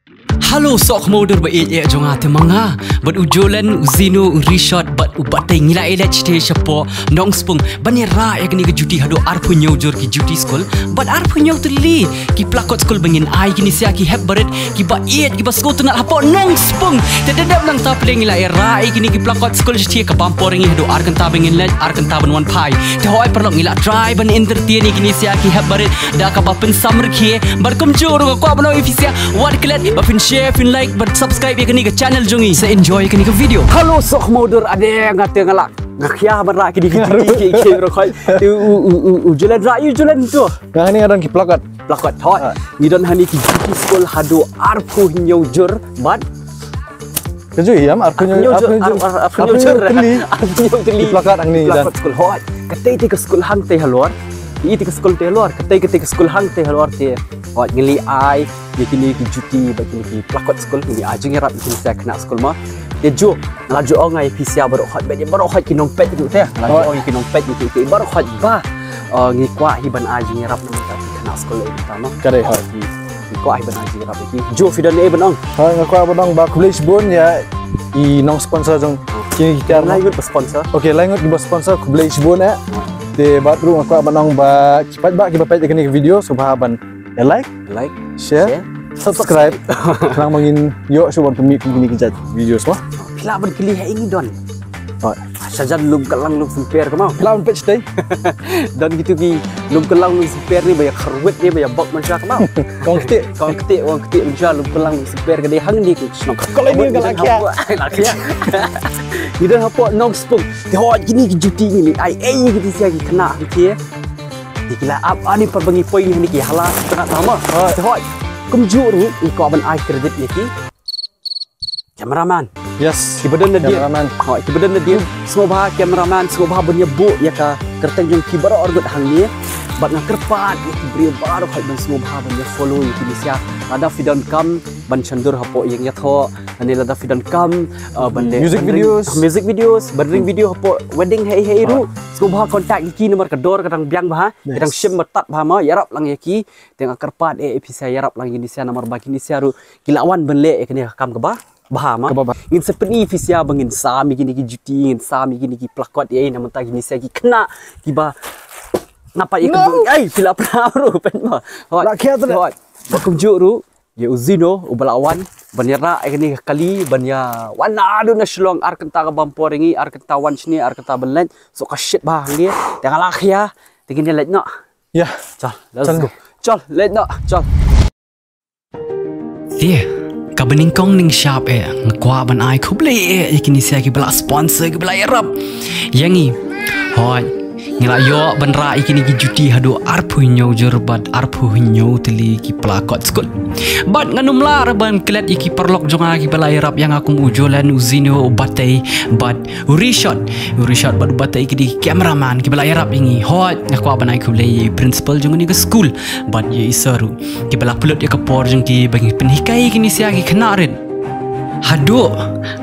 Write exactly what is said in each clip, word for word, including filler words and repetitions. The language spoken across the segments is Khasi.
Hello, soh khmudor ba ïeit jong nga te ma nga bad u Jolen, u Zino, u Rishot bad u Batei ngi la ïaleit shatei shapoh Nongspung ban ïarah ïa kane ka juti haduh arphew hynñiew jur ki juti skul bad arphew hynñiew tylli ki placard skul ba ngin ai kine sha ki hep barit kiba ïeit kiba sngewtynnat hapoh Nongspung. Te da dep nangta pdeng ngi la ïarah ïa kine ki placard skul shatei ka bam por ngi haduh ar kynta ba ngin leit ar kynta ban wan phai. Te hoi paralok ngi la try ban entertain ïa kine sha ki hep barit da kaba pynsamrkhie bad kumjuh ruh nga kwah ban ong ïa phi sha wat klet ba phin share, phin like bad subscribe ïa kane ka channel jong ngi. Sa enjoy ïa kane ka video. Hello soh khmudor, ade nga te nga la nga khia ban rah kine ki juti ki ki bro khoi. U u u u u Jolen, rah ïa u Jolen to. Nga hangne nga don ki placard. Placard hoi. Ah. Ngi don hangne ki juti skul haduh arphew hynñiew jur bad Kaju ïam arphew hynñiew jur, arphew hynñiew jur, ar- ar- arphew hynñiew jur. Arphew hynñiew tylli. Arphew hynñiew tylli. Ki placard hangne ki dan. Placard skul hoi. Katei te ka skul hangtei halor. Ïa te ka skul te halor. Katei katei ka skul hangtei halor te. Hoi ngi la ai ïa kine ki juti bad kine ki placard skul, ngi la ai jingïarap ïa kine sha khynnah skul ma. Te ju nga la ju ong ïa phi sha baroh hoi bad baroh hoi ki nongpeit ruh te. Nga la ju ong ïa ki nongpeit ïa ki baroh hoi ba, eh, ngi kwah hi ban ai jingïarap na bynta ki khynnah skul ïa kita ma. Ka dei hoi. Ngi kwah hi ban ai jingïarap ïa ki. Ju phi don ei ban ong? Ha, nga kwah ban ong ba khublei shibun ïa i nong sponsor jong kine ki tiar. Lai ngut ba sponsor. Okay, lai ngut kiba sponsor, khublei shibun eh. Te bad ruh nga kwah ban ong ba ki paidbah kiba peit ïa kane ka video sngewbha ban ïa like, like, share, share, subscribe. Khnang ba ngin ïoh shuh ban pynmih kum kine ki jait videos mo. Phi lah ban kylli ha ïing i don. Hoi. Shajan lum kylla lum symper ka mo. Phi lah ban peit shatei. Don kitu ki lum kylla lum symper ne ba ïa kharwit ne ba ïa bok mynshuwa ka mo. Kong kti. Kong kti, kong kti mynshuwa lum kylla lum symper ka dei hangne ki shnong. Ka la ïa ka la khia. Ai la khia. Ngi don hapoh Nongspung. Te hoi kine ki juti ngi la ai ei kine sha ki khynnah ki. Ki la ap ani pat ba ngi poi ngi hangne ki hala tengah tama. Hoi. Te hoi. Kumjuh ruh ngi kwah ban ai credit ïa ki cameraman. Yes. Kiba don nadien. Cameraman. Hoi, kiba don nadien. Sngewbha cameraman, sngewbha ban ïa buh ïa ka kyrteng jong ki baroh arngut hangne. Bad nga kyrpad ïa ki briew baroh hoi ban sngewbha ban ïa follow ïa kine sha. Lada phi donkam ban shon dur hapoh ïing ïathoh, ne lada phi donkam, uh, ban leh music videos, music videos, ban ring video hapoh wedding hei hei ruh. Sngewbha contact ïa ki namar ka dor ka dang biang bha, ka dang shim ba tad bha ma, ïarap lang ïa ki. Te nga kyrpad eh ïa phi sha ïarap lang ïa kine sha namar ba kine sha ruh ki la wan ban leh ïa kane ka kam kaba bha ma. Kaba bha. Ngin sa pyni ïa phi sha ba ngin sam ïa kine ki juti, ngin sam ïa kine ki placard ïa na mynta kine sha ki khynnah kiba nga pat ïa ka ai phi la pra ruh pyn ma. Hoi. La khia tu. Hoi. Ba kumjuh ruh ïa u Zino uba la wan ban ïarah ïa kane ka kali ban ïa wan naduh na Shillong ar kynta ka bam por ïa ngi, ar kynta wan shane, ar kynta ban leit. So ka shit bha hangne. Te nga la khia. Te ngin ïa leit noh. Ïa. Chal, let's go. Chal, leit noh, chal. Te kaba nyngkong nyngshap eh nga kwah ban ai khublei eh ïa kine sha kiba la sponsor, kiba la ïarap ïa ngi. Hoi, ngi la ïoh ban rah ïa kine ki juti haduh arphew hynñiew jur bad arphew hynñiew tylli ki placard skul. Bad ngan ym lah ban klet ïa ki paralok jong nga kiba la ïarap ïa nga kum u Jolen, u Zino, u Batei bad u Rishot, u Rishot bad u Batei ki dei cameraman kiba la ïarap ïa ngi. Hoi, nga kwah ban ai khublei ïa i principal jong kane ka skul bad ïa i sir ruh kiba la pynlut ïa ka por jong ki ba ngi pynhikai ïa kine sha ki khynnah rit. Haduh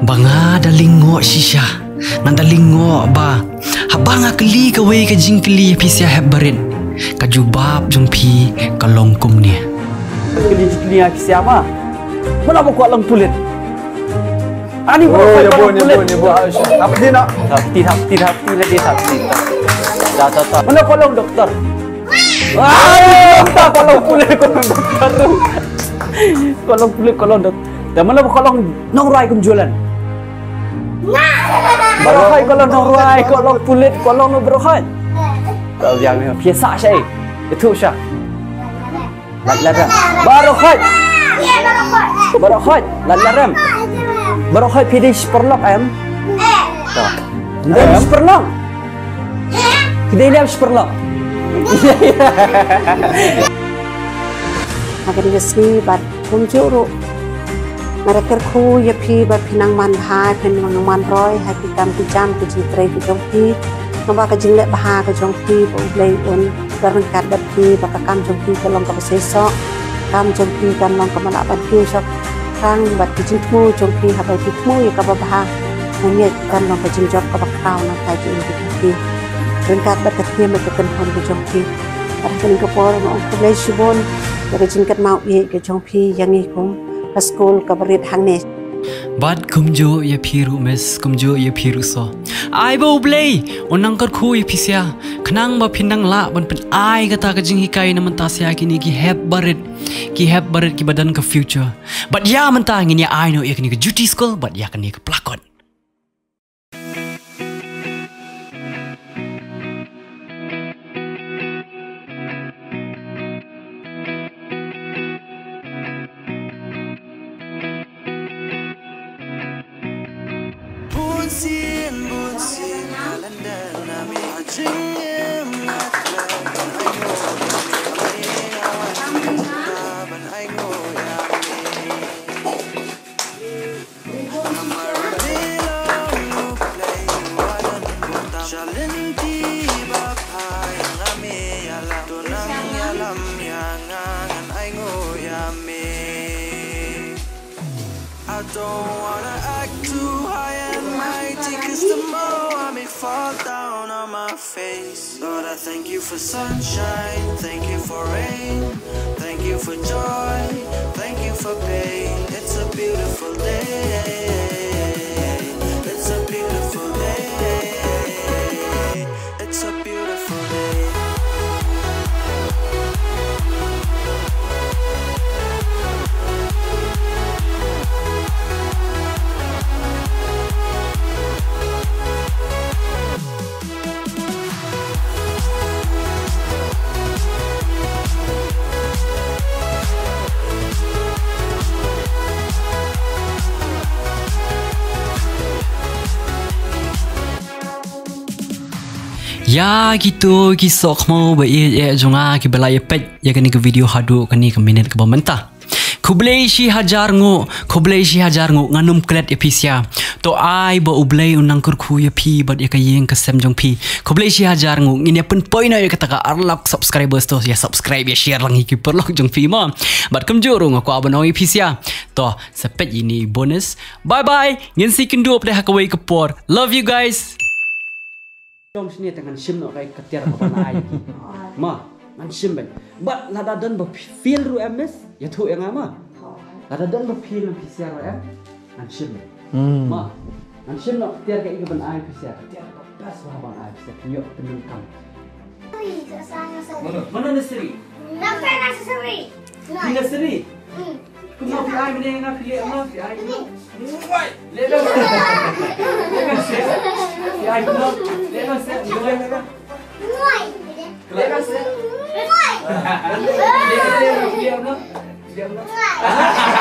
ba nga da lyngngoh shisha, nga da lyngngoh ba haba nga kylli kawei ka jingkylli ïa phi sha hep barit, ka jubab jong phi ka long kumne. Kylli jingkylli ïa phi sha ma. Mano ba kwah long pulit? Ani ba kwah long pulit? Hap ti na. Hap ti, hap ti, hap ti, hap ti. Ta, ta, ta. Mano kwah long doktor? Ani ba kwah long pulit, kwah long doktor. Kwah long pulit, kwah long doktor. Te mano ba kwah long nongrwai kum Jolen? Baroh hoi kwah long nongrwai, kwah long pulit, kwah long baroh hoi. Kau yang ni phi sah shai. Itu sha. Lad lad rem. Baroh hoi. Baroh hoi. Lad lad rem. Baroh hoi phi dei shi paralok em. Dei shi paralok. Phi dei lem shi paralok. Ha kane ka sngi bad kumjuh ruh nga da kyrkhu ïa phi ba phi nang man bha, phi nang man roi ha ki kam ki jam ki jingtrei ki jong phi. Namar ka jingleh bha ka jong phi ba U Blei un don ryngkat bad phi, ba ka kam jong phi kan long kaba seisoh, kam jong phi kan long kaba lah ban pynshong tang bad ki jingthmu jong phi, haba phi thmu ïa kaba bha. Nga ngeit kan long ka jingjop kaba khraw na ka jingim ka jong phi ryngkat bad ka kynhun ka jong phi. Bad ha kane ka por nga ong khublei shibun ïa ka jingkynmaw ïa ka jong phi ïa ngi kum ka skul kaba rit hangne. Bad kumjuh ïa phi ruh miss, kumjuh ïa phi ruh sir. Ai ba U Blei un nang kyrkhu ïa phi sir, khnang ba phin nang lah ban pyn-ai kata ka jinghikai na mynta sha kine ki hep barit, ki hep barit kiba don ka future. Bad ïa mynta ngin ïa ai noh ïa kane ka juti skul bad ïa kane ka placard. I don't wanna act too high and mighty, 'cause the more I may fall down on my face. Lord, I thank you for sunshine, thank you for rain, thank you for joy, thank you for pain. It's a beautiful day. It's a beautiful day. It's a beautiful day. Ïa kito ki sohkhmaw ba ïeit jong nga kiba la ïa peit ïa kane ka video haduh kane ka minit kaba mynta. Khublei shi hajar nguh, khublei shi hajar nguh, ngan ym klet ïa phi sir. To ai ba U Blei un nang kyrkhu ïa phi bad ïa ka ïing ka sem jong phi. Khublei shi hajar nguh, ngin ïa pynpoi noh ïa kata ka ar lak subscribers, to ïa subscribe ïa share lang ïa ki paralok jong phi mo. Bad kumjuh ruh nga kwah ban ong ïa phi sir. To sa peit ïa ine i bonus. Bye bye. Ngin sa ïakynduh pat ha kawei ka por. Love you guys. Jong shane te ngan shim noh ka tiar kaba ngan ai. Ma, ngan shim beit. Bad lada don ba fail ruh em miss, ïathuh ïa nga ma. Lada don ba fail na phi sir ruh em, ngan shim beit. Hmm. Ma, ngan shim noh tiar ka i kaba ngan ai phi sir. Tiar ka best ba ngan ai phi sir. Pynïoh pyndonkam. Mano, mano nursery? Nursery. Phi nursery? Hmm. Kumno phi ai mynne nga phi leh nga phi ai. Leh nga. Leh nga. Phi ai kumno? Leh nga se. Leh nga. Leh nga se. Leh nga. Leh nga.